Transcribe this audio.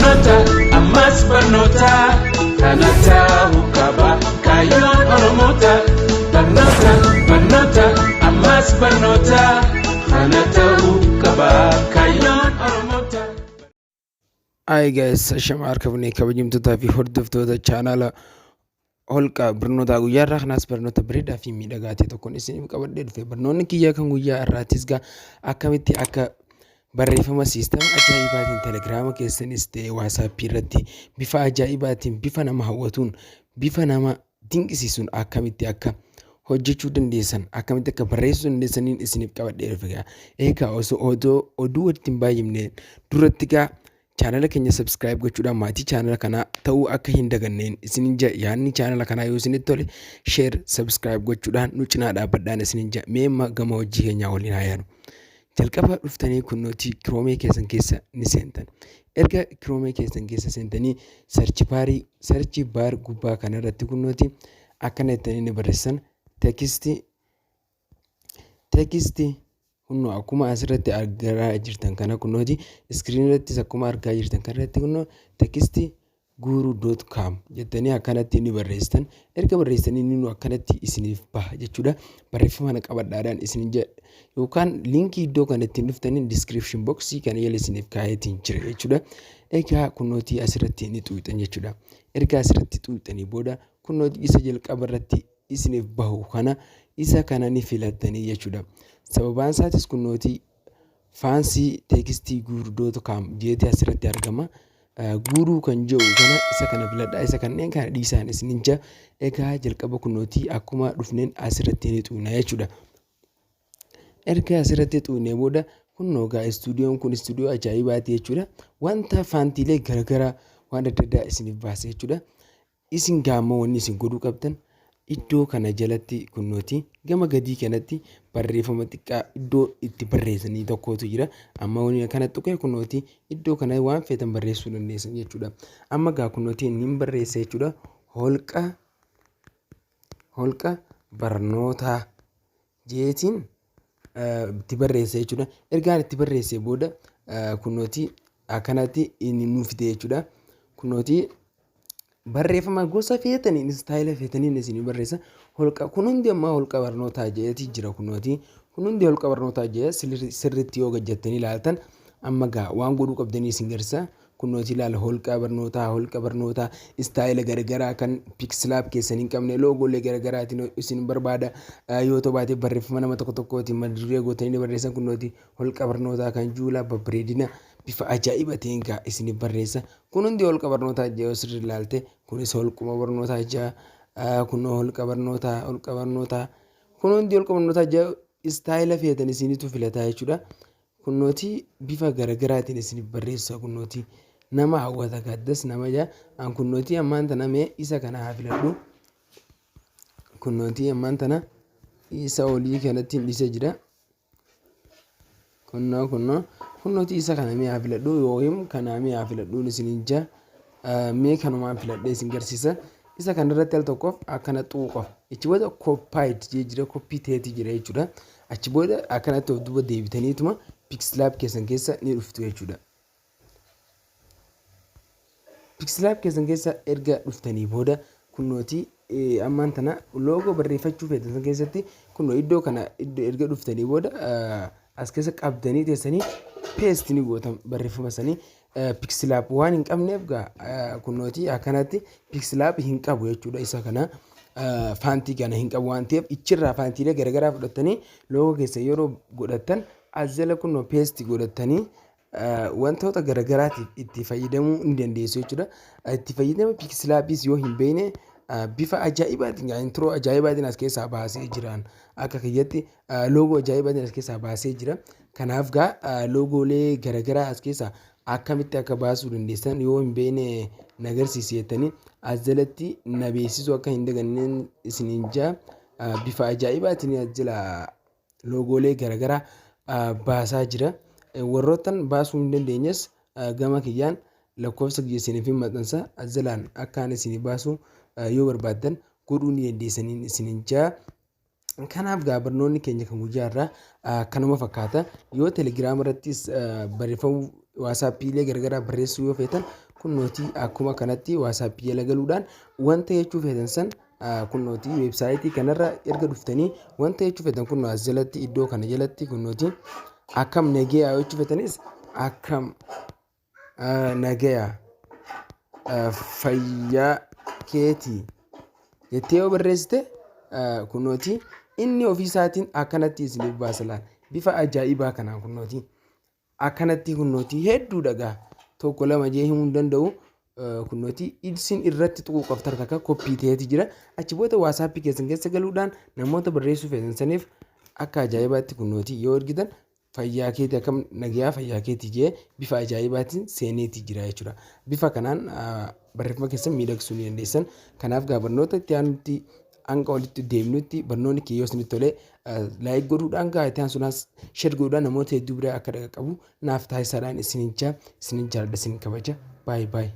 Barnoota ammas barnoota kana ta'uu qaba kaayyoon Oromoota. Barnoota barnoota ammas barnoota kana ta'uu qaba kaayyoon Oromoota. Hi guys, shama harka fuunee kabajamtootaa fi hordoftoota chaanaala Holqa Barnootaa. Guyyaa irraa kanaas barnoota bareedaa fi miidhagaa ta'e tokkoon isiniif qabadhee dhufe. Barnoonni kiyya kan guyyaa irraattis gaa akkamitti akka barreeffama siistama ajaa'ibaatiin Telegiraama keessanis ta'e WhatsAppii irratti bifa ajaa'ibaatiin, bifa nama hawwatuun, bifa nama dinqisiisuun akkamitti akka hojjechuu dandeessan, akkamitti akka barreessuu dandeessaniin isiniif qabadhee dhufe gaa. Egaa osoo odoo oduu walitti hin baay'ifne duratti gaa chaanala keenya subscribe gochuudhaan maatii chaanala kanaa ta'uu akka hin daganneen isinin jedha. Yaadni chaanala kanaa yoo isinitti tole, share, subscribe gochuudhaan nu cinaa dhaabbadhaan isinin jedha. Mee amma gama hojii keenyaa waliin haa yaanu. Jalqaba dhuftanii kunnootii Chrome keessan keessa ni seentan. Erga Chrome keessan keessa seentanii search bar gubbaa kanarratti kunnootii akkana jettanii ni barreessan: text. Kunnoo akkuma asirratti argaa jirtan kana, kunnooti screen irrattis akkuma argaa jirtan kanarratti, kunnoo textguru.com jettanii akkanatti ni barreessitan. Erga barreessitanii inni nu akkanatti isiniif baha jechuudha. Barreeffama kana qabadhaadhaan isin jedha, yookaan liinkii iddoo kana ittiin dhuftanii description boxii kana jala isiniif kaayeetiin jira jechuudha. Egaa kunnootii asirratti ni xuuxan jechuudha. Erga asirratti xuuxanii booda kunnootii isa jalqaba irratti isiniif bahu kana, isa kana ni filattanii jechuudha. Sababaan isaatis kunnootii fancy textguru.com jeetee asirratti argama. Guru kan jedhu kana, isa kana filadhaa, isa kanneen kana dhiisaan isinin jedha. Egaa jalqaba kunnootii akkuma dhufneen asirratti ni xuqna jechuudha. Erga asirratti xuqnee booda kunnoo gaa istuudiyoon kun istuudiyoo ajaa'ibaati jechuudha. Wanta faantiilee garaagaraa waan adda addaa isiniif baasa jechuudha. Isin gaammoo wanni isin godhuu qabdan iddoo kana jalatti kunnooti gama gadii kanatti barreeffama xiqqaa iddoo itti barreessanii tokkotu jira. Amma wanni kana tuqee kunnooti iddoo kana waan feetan barreessuu dandeessan jechuudha. Amma gaa kunnooti inni barreessa jechuudha. Holqa barnootaa jeetiin itti barreessa jechuudha. Ergaan itti barreessee booda kunnooti akkanatti inni nuuf fide jechuudha. Kunnooti barreeffama gosa feetaniin, istaayila feetaniin isinii barreessa. Holqa kun hundi ammaa holqa barnootaa jedheeti jira kunnooti. Kun hundi holqa barnootaa jedhee sirriitti yoo gajjattanii ilaaltan, amma gaa waan godhuu qabdanii isin garsiisa. Kunnooti ilaala, holqa barnootaa, holqa barnootaa istaayila garagaraa kan PixelLab keessan hin qabne, loogoolee garagaraatiin isin barbaada yoo ta'u baate, barreeffama nama tokko tokkootiin mata duree gootanii ni barreessan. Kunnooti holqa barnootaa kan juulaa babbareedina bifa ajaa'iba ta'een gaa isin barreessa. Kun hundi holqa barnootaa jee yoo sirrii ilaalte, kunis holquma barnootaa jaa, kunoo holqa barnootaa, holqa barnootaa, kun hundi holqa barnootaa jaa istaayila feetan isinitu filataa jechuudha. Kunnooti bifa garagaraatiin isiniif barreessa, kunnooti nama hawwata, gaddas nama jaa. An kunnooti ammaan tana mee isa kana haa filadhu. Kunnooti ammaan tana isa olii kanatti hin dhiisee jira. Kunnoo kunnooti isa kana mee haa filadhu, yookiin kanaa mee haa filadhuun isiniin jaa. Mee kanumaan filadhee isin garsiisa. Isa kanarratti al tokkoof akkana xuuqa. Achi booda copied jee jira, copy ta'eeti jira jechuudha. Achi booda akkanatti of duuba deebitaniituma PixelLab keessan keessa ni dhuftu jechuudha. PixelLab keessan keessa erga dhuftanii booda kunnooti ammaan tana loogoo barreeffachuu feetan san keessatti kunnoo iddoo kana erga dhuftanii booda as keessa qabdanii teessanii paste ni gootan barreeffama sanii. PixelLab waan hin qabneef gaa kunnooti akkanatti PixelLab hin qabu jechuudha. Isa kana faantii kana hin qabu waan ta'eef, ichirraa faantiilee garaagaraa fudhattanii loogoo keessa yeroo godhattan as jala kunnoo paste godhattanii wantoota garaagaraatiif itti fayyadamuu ni dandeessu jechuudha. Itti fayyadama PixelLabis yoo hin beekne, bifa ajaa'ibaatiin intro ajaa'ibaatiin as keessaa baasee jiraan, akka kiyyatti loogoo ajaa'ibaatiin as keessaa baasee jira. Kanaaf gaa loogoolee garaagaraa as keessaa akkamitti akka baasuu dandeessan yoo hin beekne na agarsiisi jettanii as jalatti na beeksisuu akka hin daganneen isiniin jaa. Bifa ajaa'ibaatiin as jala loogoolee garaagaraa baasaa jira. Warroottan baasuu hin dandeenyes gama kiyyaan lakkoofsa kiyya isiniif hin maxxansa, as jalaan akkaan isinii baasu yoo barbaaddan godhuu ni dandeessaniin isiniin jaa. Kanaaf gaa barnoonni keenya kan guyyaa irraa kanuma fakkaata. Yoo Telegiraama irrattis barreeffamuu, WhatsAppiilee garaagaraa barreessuu yoo feetan, Kunnootii akkuma kanatti WhatsAppii jala galuudhaan wanta jechuu feetan san, kunnootii weebsaayitii kanarra erga dhuftanii wanta jechuu feetan kunnoo as jalatti, iddoo kana jalatti kunnootii akkam nagayaa jechuu feetanis, akkam nagayaa fayyaa keetii jettee yoo barreessite, kunooti inni ofii isaatiin akkanatti isiniif baasa laal. Bifa ajaa'ibaa kanaan kunooti akkanatti kunooti hedduu dhagaa tokko lama jee himuu hin danda'u. Kunooti isin irratti tuquu qofti takka copy ta'eeti jira. Achi booda WhatsAppii keessan keessa galuudhaan namoota barreessuu feetan saniif akka ajaa'ibaatti kunooti yoo ergitan, fayyaa keetii, akkam nagayaa fayyaa keetii jee bifa ajaa'ibaatiin seeneetii jira jechuudha. Bifa kanaan barreeffama keessan miidhagsuu ni dandeessan. Kanaaf gaa barnoota itti aanutti hanga walitti deemnutti, barnoonni kee yoo isinitti tole like godhuudhaan, gaa itti aansuudhaan share godhuudhaan namoota hedduu biraa akka dhaqqabu naaf taasisaadhaan isinin jaalladha, isinin kabaja. Baay'ee baay'ee.